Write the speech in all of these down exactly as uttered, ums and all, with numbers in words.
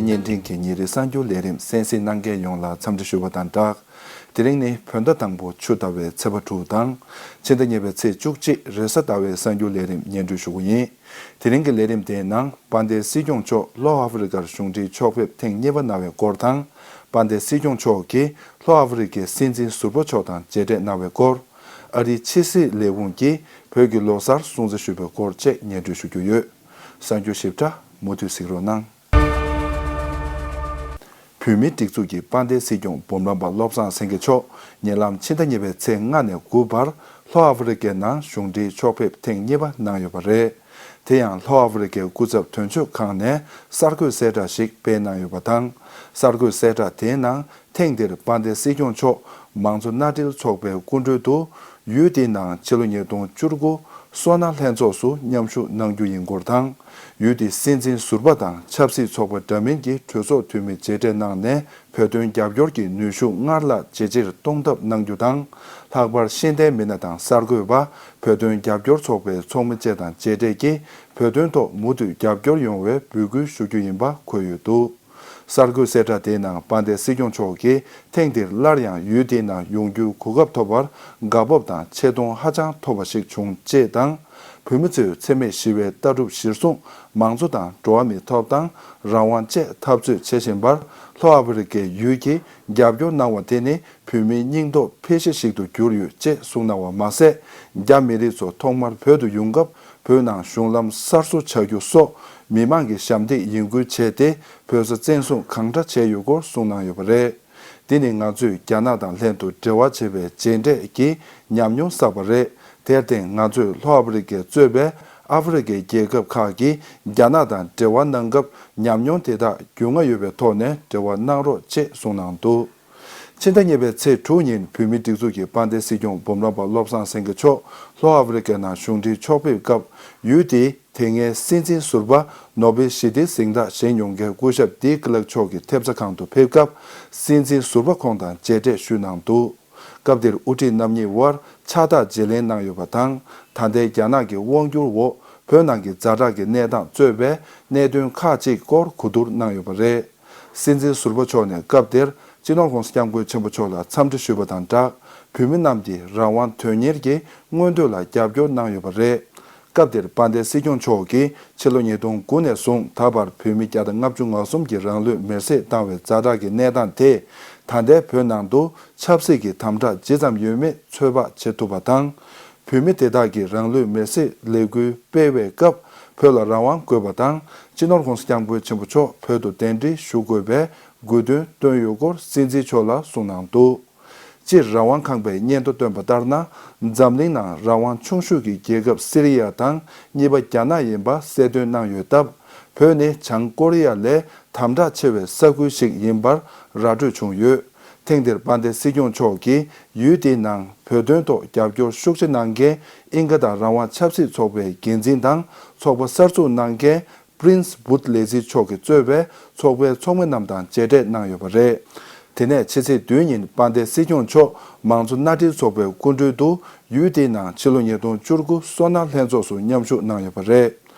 བརྙན་འཕྲིན་གྱི་ཉིན་རེའི་གསར་འགྱུར་ལས་རིམ་གསན་གཟིགས་གནང་མཁན་ཡོངས་ལ་འཚམས་འདྲི་ཞུ་བ་དང་སྦྲགས། དེ་རིང་ནི་བོད་ཟླ་དང་པོ་ཆུ་ཟླ་བའི་ཚེས་པ་དྲུག་དང་། ཕྱི་ཟླ་གཉིས་པའི་ཚེས་བཅུ་གཅིག་རེས་གཟའ་ཟླ་བའི་གསར་འགྱུར་ལས་རིམ་སྙན་སྒྲོན་ཞུ་གི་ཡིན། དེ་རིང་གི་ལས་རིམ་དེའི་ནང་དཔལ་ལྡན་སྲིད་སྐྱོང་མཆོག་ལྷོ་ཨ་ཧྥེ་རི་ཀར་གཞུང་འབྲེལ་ཕྱོགས་ཕེབས་ཐེངས་གཉིས་པ་གནང་བའི་སྐོར་དང་། དཔལ་ལྡན་སྲིད་སྐྱོང་མཆོག་གིས་ལྷོ་ཨ་ཧྥེ་རི་ཀའི་སྲིད་འཛིན་ཟུར་པ་མཆོག་དང་མཇལ་འཕྲད་གནང་བའི་སྐོར། ཨ་རིའི་ཕྱི་སྲིད་ལས་ཁུངས་ཀྱིས་བོད་ཀྱི་ལོ་གསར་སྲུང་བརྩི་ཞུས་པའི་སྐོར་བཅས་སྙན་སྒྲོན་ཞུ་རྒྱུ་ཡོད། གསར་འགྱུར་ཞིབ་ཕྲ་མུ་མཐུད་གཟིགས་རོགས་གནང་། བོད་མིའི་སྒྲིག་འཛུགས་ཀྱི་དཔལ་ལྡན་སྲིད་སྐྱོང་འབུམ་རམས་པ་བློ་བཟང་སེང་གེ་མཆོག་ཉེ་ལམ་ཕྱི་ཟླ་གཉིས་པའི་ཚེས་ལྔ་ནས་དགུ་བར་ལྷོ་ཨ་ཧྥེ་རི་ཀའི་ནང་གཞུང་འབྲེལ་ཕྱོགས་ཕེབས་ཐེངས་གཉིས་པ་གནང་ཡོད་པ་རེད། དེ་ཡང་ལྷོ་ཨ་ཧྥེ་རི་ཀའི་སྐུ་ཚབ་དོན་གཅོད་ཁང་ནས་གསར་འགོད་གསལ་བསྒྲགས་ཤིག་སྤེལ་གནང་ཡོད་པ་དང་། གསར་འགོད་གསལ་བསྒྲགས་དེའི་ནང་། ཐེངས་འདིར་དཔལ་ལྡན་སྲིད་སྐྱོང་མཆོག་མང་གཙོ་མནའ་འབྲེལ་ཚོགས་པའི་སྐུ་མགྲོན་དུ། ཡུལ་དེའི་ནང་ཕྱི་ལོ་ཉིས་སྟོང་བཅུ་དགུ་སོ་ན་ལྷན་ཚོགས་སུ་མཉམ་ཞུགས་གནང་རྒྱུ་ཡིན་སྐོར་དང་། ཡུལ་དེའི་སྲིད་འཛིན་ཟུར་པ་དང་ཆབ་སྲིད་ཚོགས་པ་འདྲ་མིན་གྱི་གྲོས་ཚོགས་འཐུས་མི་མཇལ་འཕྲད་གནང་ནས། བོད་དོན་རྒྱབ་སྐྱོར་གྱི་ནུས་ཤུགས་སྔར་ལྷག་ཇེ་ཆེར་གཏོང་ཐབས་གནང་རྒྱུ་དང་། ལྷག་པར་ཤེས་ལྡན་མི་སྣ་དང་གསར་འགོད་པ། བོད་དོན་རྒྱབ་སྐྱོར་ཚོགས་པའི་ཚོགས་མི་བཅས་དང་མཇལ་འཕྲད་ཀྱིས། བོད་དོན་ཐོག་མུ་མཐུད་རྒྱབ་སྐྱོར་ཡོང་བའི་འབོད་སྐུལ་ཞུ་རྒྱུ་ཡིན་པ་འཁོད་ཡོད་འདུག་གསར་འགོད་གསལ་བསྒྲགས་དེའི་ནང་། དཔལ་ལྡན་སྲིད་སྐྱོང་མཆོག་གིས་ཐེངས་འདིར་སླར་ཡང་ཡུལ་དེའི་ནང་ཡོང་རྒྱུའི་གོ་སྐབས་ཐོབ་པར་དགའ་སྤོབས་དང་ཆེ་མཐོང་ཧ་ཅང་ཐོབ་པ་ཞིག་བྱུང་ཅེས་དང་། བོད་མི་ཚོས་འཚེ་མེད་ཞི་བའི་ལྟ་གྲུབ་གཞིར་བཟུང་། མང་གཙོ་དང་འགྲོ་བ་མིའི་ཐོབ་ཐང་། རང་དབང་བཅས་འཐབ་རྩོད་བྱེད་བཞིན་པར། ལྷོ་ཨ་ཧྥེ་རི་ཀའི་ཡུལ་གྱིས་རྒྱབ་སྐྱོར་གནང་བ་དེ་ནི། བོད་མིའི་སྙིང་སྟོབས་འཕེལ་གཞི་ཞིག་ཏུ་གྱུར་ཡོད་ཅེས་གསུངས་གནང་བ་མ་ཟད། རྒྱ་མི་རིགས་ཚོ་ཐོག་མར་བོད་དུ་ཡོང་སྐབས། བོད་ནང་གཞུང་ལམ་གསར་བཟོ་བྱ་རྒྱུ་སོགས། མི་མང་གི་ཞབས་འདེགས་ཡིན་ཁུལ་བྱས་ཏེ། བོད་ས་བཙན་བཟུང་གང་འདྲ་བྱས་ཡོད་སྐོར་གསུངས་གནང་ཡོད་པ་རེད། འདི་ནི་ང་ཚོས་རྒྱ་ནག་དང་ལྷན་དུ་འབྲེལ་བ་བྱེད་པའི་མཇལ་འཕྲད་ཀྱི་ཉམས་མྱོང་བསགས་པ་རེད། དེར་བརྟེན། ང་ཚོས་ལྷོ་ཨ་ཧྥེ་རི་ཀས་གཙོས་པའི་ཨ་ཧྥེ་རི་ཀའི་རྒྱལ་ཁབ་ཁག་གིས་རྒྱ་ནག་དང་འབྲེལ་བ་གནང་སྐབས། ཉམས་མྱོང་དེ་དག་རྒྱུས་མངའ་ཡོད་པའི་ཐོག་ནས་འབྲེལ་བ་གནང་རོགས་ཅེས་གསུངས་གནང་འདུག་ཕྱི་ཟླ་གཉིས་པའི་ཚེས་དྲུག་ཉིན། བོད་མིའི་སྒྲིག་འཛུགས་ཀྱི་དཔལ་ལྡན་སྲིད་སྐྱོང་འབུམ་རམས་པ་བློ་བཟང་སེང་གེ་མཆོག་ལྷོ་ཨ་ཧྥེ་རི་ཀའི་ནང་གཞུང་འབྲེལ་ཕྱོགས་ཕེབས་སྐབས། ཡུལ་དེའི་དེ་སྔའི་སྲིད་འཛིན་ཟུར་པ། ནོ་བེལ་ཞི་བདེའི་གཟེངས་རྟགས་བཞེས་མྱོང་མཁན་སྐུ་ཞབས་ཌི་ཀི་ལག་མཆོག་གི་ཐེབས་རྩ་ཁང་དུ་ཕེབས་སྐབས། སྲིད་འཛིན་ཟུར་པ་ཁོང་དང་མཇལ་འཕྲད་ཞུས་གནང་འདུག་སྐབས་དེར་དབུ་ཁྲིད་རྣམ་གཉིས་དབར་ཕྱག་རྟགས་བརྗེ་ལེན་གནང་ཡོད་པ་དང་། ད་ལྟའི་རྒྱ་ནག་གི་དབང་སྒྱུར་འོག་བོད་ནང་གི་ཛ་དྲག་གི་གནས་སྟངས་གཙོས་པའི་གནད་དོན་ཁག་ཅིག་སྐོར་གོ་བསྡུར་གནང་ཡོད་པ་རེད། སྲིད་འཛིན་ཟུར་པ་མཆོག་ནས་སྐབས་དེར་སྤྱི་ནོར་༸གོང་ས་༸སྐྱབས་མགོན་ཆེན་པོ་མཆོག་ལ་འཚམས་འདྲི་ཞུས་པ་དང་སྦྲགས། བོད་མི་རྣམས་ཀྱི་རང་དབང་དོན་གཉེར་གྱི་མངོན་འདོད་ལ་རྒྱབ་སྐྱོར་གནང་ཡོད་པ་རེད། སྐབས་དེར་དཔལ་ལྡན་སྲིད་སྐྱོང་མཆོག་གིས་ཕྱི་ལོ་ཉིས་སྟོང་དགུ་ནས་བཟུང་ད་བར་བོད་མི་བརྒྱ་དང་ལྔ་བཅུ་ང་གསུམ་གྱི་རང་ལུས་མེར་སྲེག་བཏང་བའི་ཛ་དྲག་གི་གནས་སྟངས་དེས། ད་ལྟའི་བོད་ནང་དུ་ཆབ་སྲིད་ཀྱི་དམ་དྲག་ཇི་ཙམ་ཡོད་མེད་ཚོད་དཔག་བྱེད་ཐུབ་པ་དང་། བོད་མི་དེ་དག་གིས་རང་ལུས་མེར་སྲེག་ལས་འགུལ་སྤེལ་བའི་སྐབས། བོད་ལ་རང་དབང་དགོས་པ་དང་། སྤྱི་ནོར་༸གོང་ས་༸སྐྱབས་མགོན་ཆེན་པོ་མཆོག་བོད་དུ་གདན་འདྲེན་ཞུ་དགོས་པའི་དགོས་འདུན་བཏོན་ཡོད་སྐོར་སྲིད་འཛིན་མཆོག་ལ་གསུངས་གནང་འདུག་སྤྱིར། རང་དབང་ཁང་པས་སྙན་ཐོ་བཏོན་པ་ལྟར་ན། འཛམ་གླིང་ནང་རང་དབང་ཆུང་ཤོས་ཀྱི་རྒྱལ་ཁབ་སི་རི་ཡ་དང་གཉིས་པ་རྒྱ་ནག་ཡིན་པ་གསལ་སྟོན་གནང་ཡོད་སྟབས། བོད་ནི་བྱང་ཀོ་རི་ཡ་ལས་དམ་དྲག་ཆེ་བའི་ས་ཁུལ་ཞིག་ཡིན་པར་ར་སྤྲོད་བྱུང་ཡོད། ཐེངས་འདིར་དཔལ་ལྡན་སྲིད་སྐྱོང་མཆོག་གིས་ཡུལ་དེའི་ནང་བོད་དོན་ཐོག་རྒྱབ་སྐྱོར་ཤུགས་ཆེ་གནང་མཁན་ཨིན་ཀ་དང་རང་དབང་ཆབ་སྲིད་ཚོགས་པའི་འགན་འཛིན་དང་། ཚོགས་པ་གསར་འཛུགས་གནང་མཁན་པྲིན་སི་བུད་ལེ་ཛི་མཆོག་གིས་གཙོས་པའི་ཚོགས་པའི་ཚོགས་མི་རྣམས་དང་མཇལ་འཕྲད་གནང་ཡོད་པ་རེད། དེ་ནས་ཕྱི་ཚེས་བདུན་ཉིན་དཔལ་ལྡན་སྲིད་སྐྱོང་མཆོག་མང་གཙོ་མནའ་འབྲེལ་ཚོགས་པའི་སྐུ་མགྲོན་དུ་ཡུལ་དེའི་ནང་ཕྱི་ལོ་ཉིས་སྟོང་བཅུ་དགུ་སོ་ན་ལྷན་ཚོགས་སུ་མཉམ་ཞུགས་གནང་ཡོད་པ་རེད།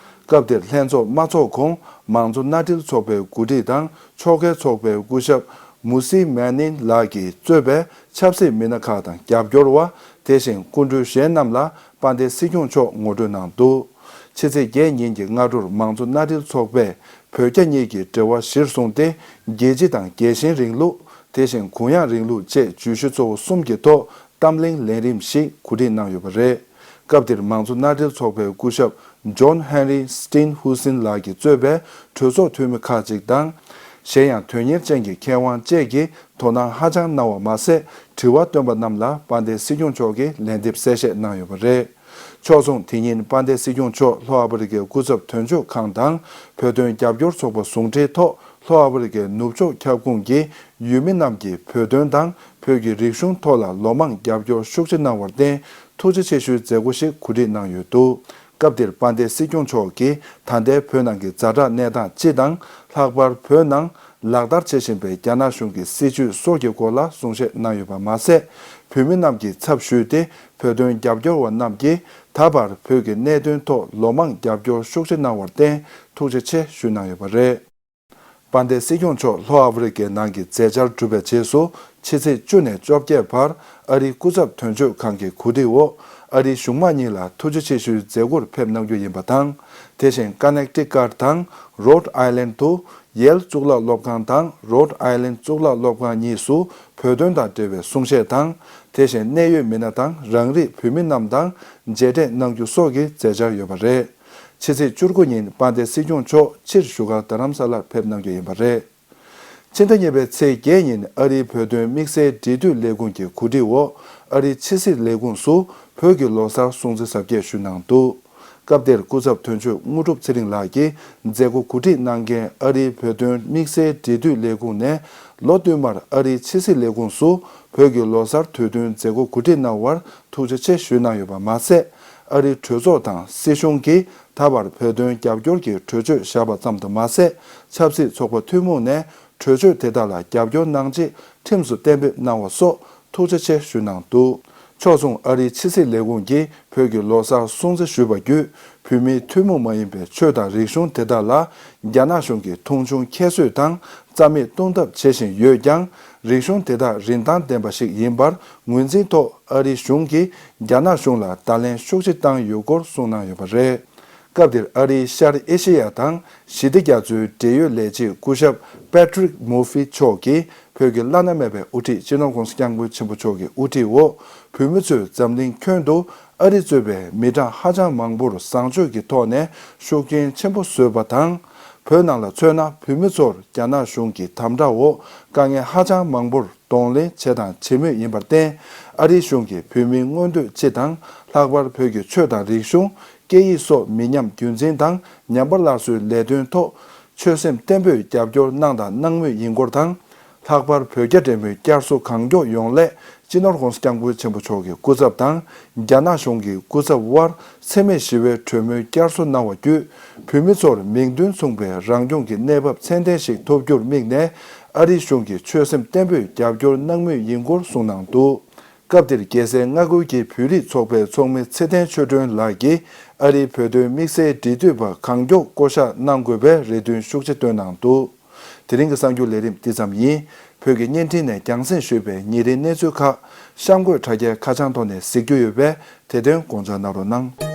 སྐབས་དེར་ལྷན་ཚོགས་མ་ཚོགས་གོང་། མང་གཙོ་མནའ་འབྲེལ་ཚོགས་པའི་འགོ་ཁྲིད་དང་ཕྱོགས་འགལ་ཚོགས་པའི་སྐུ་ཞབས་མུ་སི་མན་ནིན་ལགས་ཀྱིས་གཙོས་པའི་ཆབ་སྲིད་མི་སྣ་ཁག་དང་རྒྱབ་སྐྱོར་བ། དེ་བཞིན་སྐུ་མགྲོན་གཞན་རྣམས་ལ་དཔལ་ལྡན་སྲིད་སྐྱོང་མཆོག་ངོ་སྤྲོད་གནང་འདུག་ཕྱི་ཚེས་བརྒྱད་ཉིན་གྱི་སྔ་དྲོར་མང་གཙོ་མནའ་འབྲེལ་ཚོགས་པས་བོད་རྒྱ་གཉིས་ཀྱི་འབྲེལ་བ་གཞིར་བཟུང་སྟེ། རྒྱལ་སྤྱི་དང་རྒྱལ་ཞེན་རིང་ལུགས། དེ་བཞིན་གུ་ཡངས་རིང་ལུགས་བཅས་བརྗོད་གཞི་གཙོ་བོ་གསུམ་གྱི་ཐོག་གཏམ་གླེང་ལས་རིམ་ཞིག་གོ་སྒྲིག་གནང་ཡོད་པ་རེད། སྐབས་དེར་མང་གཙོ་མནའ་འབྲེལ་ཚོགས་པའི་སྐུ་ཞབས་ཇོན་ཧན་རི་སི་ཏིན་ཧུ་སིན་ལགས་ཀྱིས་གཙོས་པའི་གྲོས་ཚོགས་འཐུས་མི་ཁག་ཅིག་དང་། གཞན་ཡང་དོན་གཉེར་ཅན་གྱི་མཁས་དབང་བཅས་ཀྱིས་དོ་སྣང་ཧ་ཅང་གནང་བ་མ་ཟད། དྲི་བ་བཏོན་པ་རྣམས་ལ་དཔལ་ལྡན་སྲིད་སྐྱོང་མཆོག་གིས་ལན་འདེབས་གསལ་བཤད་གནང་ཡོད་པ་རེད། ཕྱོགས་མཚུངས། དེ་ཉིན་དཔལ་ལྡན་སྲིད་སྐྱོང་མཆོག་ལྷོ་ཨ་ཧྥེ་རི་ཀའི་སྐུ་ཚབ་དོན་གཅོད་ཁང་དང་། བོད་དོན་རྒྱབ་སྐྱོར་ཚོགས་པ་ཟུང་འབྲེལ་ཐོག་ལྷོ་ཨ་ཧྥེ་རི་ཀའི་ནུབ་ཕྱོགས་ཁྱབ་ཁོངས་ཀྱི་ཡུལ་མི་རྣམས་ཀྱིས་བོད་དོན་དང་བོད་ཀྱི་རིག་གཞུང་ཐོག་ལ་ལོ་མང་རྒྱབ་སྐྱོར་ཤུགས་ཆེ་གནང་བར་བརྟེན། ཐུགས་རྗེ་ཆེ་ཞུའི་མཛད་སྒོ་ཞིག་གོ་སྒྲིག་གནང་ཡོད་འདུག་སྐབས་དེར་དཔལ་ལྡན་སྲིད་སྐྱོང་མཆོག་གིས་ད་ལྟའི་བོད་ནང་གི་ཛ་དྲག་གནས་སྟངས་སྤྱི་དང་། ལྷག་པར་བོད་ནང་ལག་བསྟར་བྱེད་བཞིན་པའི་རྒྱ་ནག་གཞུང་གི་སྲིད་བྱུས་སོགས་ཀྱི་སྐོར་ལ་གསུང་བཤད་གནང་ཡོད་པ་མ་ཟད། བོད་མི་རྣམས་ཀྱི་ཚབ་ཞུས་ཏེ། བོད་དོན་རྒྱབ་སྐྱོར་བ་རྣམས་ཀྱིས་ད་བར་བོད་ཀྱི་གནད་དོན་ཐོག་ལོ་མང་རྒྱབ་སྐྱོར་ཤུགས་ཆེ་གནང་བར་བརྟེན། ཐུགས་རྗེ་ཆེ་ཞུས་གནང་ཡོད་པ་རེད། དཔལ་ལྡན་སྲིད་སྐྱོང་མཆོག་ལྷོ་ཨ་ཧྥེ་རི་ཁའི་ནང་གི་མཛད་འཆར་གྲུབ་པའི་རྗེས་སུ། ཕྱི་ཚེས་བཅུ་ནས་བཅོ་བརྒྱད་བར་ཨ་རིའི་སྐུ་ཚབ་དོན་གཅོད་ཁང་གི་གོ་སྒྲིག་འོག་ཨ་རིའི་གཞུང་མང་གཉིས་ལ་ཐུགས་རྗེ་ཆེ་ཞུའི་མཛད་སྒོར་ཕེབས་གནང་རྒྱུ་ཡིན་པ་དང་། དེ་བཞིན་ཀ་ནེག་ཊི་ཀཊ་དང་རོཌ་ཨའི་ལན་དུ་ཡེལ་གཙུག་ལག་སློབ་ཁང་དང་རོཌ་ཨའི་ལན་གཙུག་ལག་སློབ་ཁང་གཉིས་སུ་བོད་དོན་དང་འབྲེལ་བའི་གསུང་བཤད་དང་། དེ་བཞིན་གནད་ཡོད་མི་སྣ་དང་རང་རིགས་བོད་མི་རྣམས་དང་མཇལ་འཕྲད་གནང་རྒྱུ་སོགས་ཀྱི་མཛད་འཆར་ཡོད་པ་རེད། ཕྱི་ཚེས་བཅུ་དགུ་ཉིན་དཔལ་ལྡན་སྲིད་སྐྱོང་མཆོག་ཕྱིར་བཞུགས་སྒར་རྡ་རམ་ས་ལར་ཕེབས་གནང་རྒྱུ་ཡིན་པ་རེད། ཕྱི་ཟླ་གཉིས་པའི་ཚེས་བརྒྱད་ཉིན་ཨ་རིའི་བོད་དོན་དམིགས་བསལ་འབྲེལ་མཐུད་ལས་ཁུངས་ཀྱི་གོ་སྒྲིག་འོག་ཨ་རིའི་ཕྱི་སྲིད་ལས་ཁུངས་སུ་བོད་ཀྱི་ལོ་གསར་སྲུང་བརྩི་གཟབ་རྒྱས་ཞུས་གནང་འདུག་སྐབས་དེར་སྐུ་ཚབ་དོན་གཅོད་དངོས་གྲུབ་ཚེ་རིང་ལགས་ཀྱིས་མཛད་སྒོ་གོ་སྒྲིག་གནང་མཁན་ཨ་རིའི་བོད་དོན་དམིགས་བསལ་འབྲེལ་མཐུད་ལས་ཁུངས་ནས་ལོ་བསྟུད་མར་ཨ་རིའི་ཕྱི་སྲིད་ལས་ཁུངས་སུ་བོད་ཀྱི་ལོ་གསར་དུས་སྟོན་མཛད་སྒོ་གོ་སྒྲིག་གནང་བར་ཐུགས་རྗེ་ཆེ་ཞུས་གནང་ཡོད་པ་མ་ཟད། ཨ་རིའི་གྲོས་ཚོགས་དང་སྲིད་གཞུང་གིས་ད་བར་བོད་དོན་རྒྱབ་སྐྱོར་གྱི་གྲོས་ཆོད་བཞག་པ་ཙམ་དུ་མ་ཟད། ཆབ་སྲིད་ཚོགས་པ་ཐུན་མོང་ནས་གྲོས་ཆོད་དེ་དག་ལ་རྒྱབ་སྐྱོར་གནང་ཆེད་ཁྲིམས་སུ་གཏན་འབེབས་གནང་བ་སོགས་ཐུགས་རྗེ་ཆེ་ཞུས་གནང་འདུག་ཕྱོགས་མཚུངས་ཨ་རིའི་ཕྱི་སྲིད་ལས་ཁུངས་ཀྱིས་བོད་ཀྱི་ལོ་གསར་སྲུང་བརྩི་ཞུས་པ་བརྒྱུད། བོད་མིའི་ཐུན་མོང་མ་ཡིན་པའི་ཆོས་དང་རིག་གཞུང་དེ་དག་ལ་རྒྱ་ནག་གཞུང་གིས་མཐོང་ཆུང་ཁྱད་གསོད་དང་རྩ་མེད་གཏོང་ཐབས་བྱེད་བཞིན་ཡོད་ཀྱང་། རིག་གཞུང་དེ་དག་རིན་ཐང་ལྡན་པ་ཞིག་ཡིན་པར་ངོས་འཛིན་ཐོག་ཨ་རིའི་གཞུང་གིས་རྒྱ་ནག་གཞུང་ལ་བརྡ་ལན་ཤུགས་ཆེ་བཏང་ཡོད་སྐོར་གསུངས་གནང་ཡོད་པ་རེད། སྐབས་དེར་ཨ་རིའི་ཤར་ཨེ་ཤེ་ཡ་དང་ཞི་བདེ་རྒྱ་མཚོའི་འབྲེལ་ཡོད་ལས་བྱེད་སྐུ་ཞབས་Patrick Murphy མཆོག་གིས་བོད་ཀྱི་བླ་ན་མེད་པའི་དབུ་ཁྲིད་སྤྱི་ནོར་༸གོང་ས་༸སྐྱབས་མགོན་ཆེན་པོ་མཆོག་གི་དབུ་ཁྲིད་འོག་བོད་མི་ཚོས་འཛམ་གླིང་ཁྱོན་དུ་ཨ་རི་གཙོས་པའི་མི་གྲངས་ཧ་ཅང་མང་པོར་བཟང་སྤྱོད་ཀྱི་ཐོག་ནས་ཤུགས་རྐྱེན་ཆེན་པོ་བཟོས་པ་དང་། བོད་ནང་ལ་མཚོན་ན་བོད་མི་ཚོར་རྒྱ་ནག་གཞུང་གི་དམ་དྲག་འོག་དཀའ་ངལ་ཧ་ཅང་མང་པོར་གདོང་ལེན་བྱས་དང་བྱེད་མུས་ཡིན་པར་བརྟེན། ཨ་རིའི་གཞུང་གིས་བོད་མིའི་མངོན་འདོད་སྤྱི་དང་ལྷག་པར་བོད་ཀྱི་ཆོས་དང་རིག་གཞུང་། སྐད་ཡིག་སོགས་མི་ཉམས་རྒྱུན་འཛིན་དང་ཉམས་པ་སླར་གསོའི་ལས་དོན་ཐོག་ཆོད་སེམས་བརྟན་པོས་རྒྱབ་སྐྱོར་གནང་དང་གནང་མུས་ཡིན་སྐོར་དང་། ལྷག་པར་བོད་རྒྱ་འབྲེལ་མོལ་བསྐྱར་གསོ་གང་མགྱོགས་ཡོང་སླད་སྤྱི་ནོར་༸གོང་ས་༸སྐྱབས་མགོན་ཆེན་པོ་མཆོག་གི་སྐུ་ཚབ་དང་རྒྱ་ནག་གཞུང་གི་སྐུ་ཚབ་དབར་འཚེ་མེད་ཞི་བའི་གྲོས་མོལ་བསྐྱར་གསོ་གནང་བ་བརྒྱུད། བོད་མི་ཚོར་མིང་དོན་མཚུངས་པའི་རང་སྐྱོང་གི་གནས་བབ་ཚད་ལྡན་ཞིག་ཐོབ་རྒྱུར་དམིགས་ནས་ཨ་རིའི་གཞུང་གིས་ཆོད་སེམས་བརྟན་པོས་རྒྱབ་སྐྱོར་གནང་མུས་ཡིན་སྐོར་གསུངས་གནང་འདུག་སྐབས་དེར་རྒྱལ་སའི་མངའ་ཁུལ་གྱི་བོད་རིགས་ཚོགས་པའི་ཚོགས་མི་ཚེ་བརྟན་ཆོས་སྒྲོན་ལགས་ཀྱིས་ཨ་རིའི་བོད་དོན་དམིགས་བསལ་འབྲེལ་མཐུད་པ་གང་མགྱོགས་བསྐོ་གཞག་གནང་དགོས་པའི་རེ་འདུན་ཤུགས་ཆེ་བཏོན་གནང་འདུག་དེ་རིང་གི་གསར་འགྱུར་ལས་རིམ་འདི་ཙམ་ཡིན། བོད་ཀྱི་བརྙན་འཕྲིན་ནས་རྒྱང་སྲིང་ཞུས་པའི་ཉིན་རེའི་གནས་ཚུལ་ཁག་གཤམ་འཁོད་དྲ་རྒྱའི་ཁ་བྱང་ཐོག་ནས་གཟིགས་རྒྱུ་ཡོད་པས་དེ་དོན་དགོངས་འཇགས་གནང་རོགས་གནང་།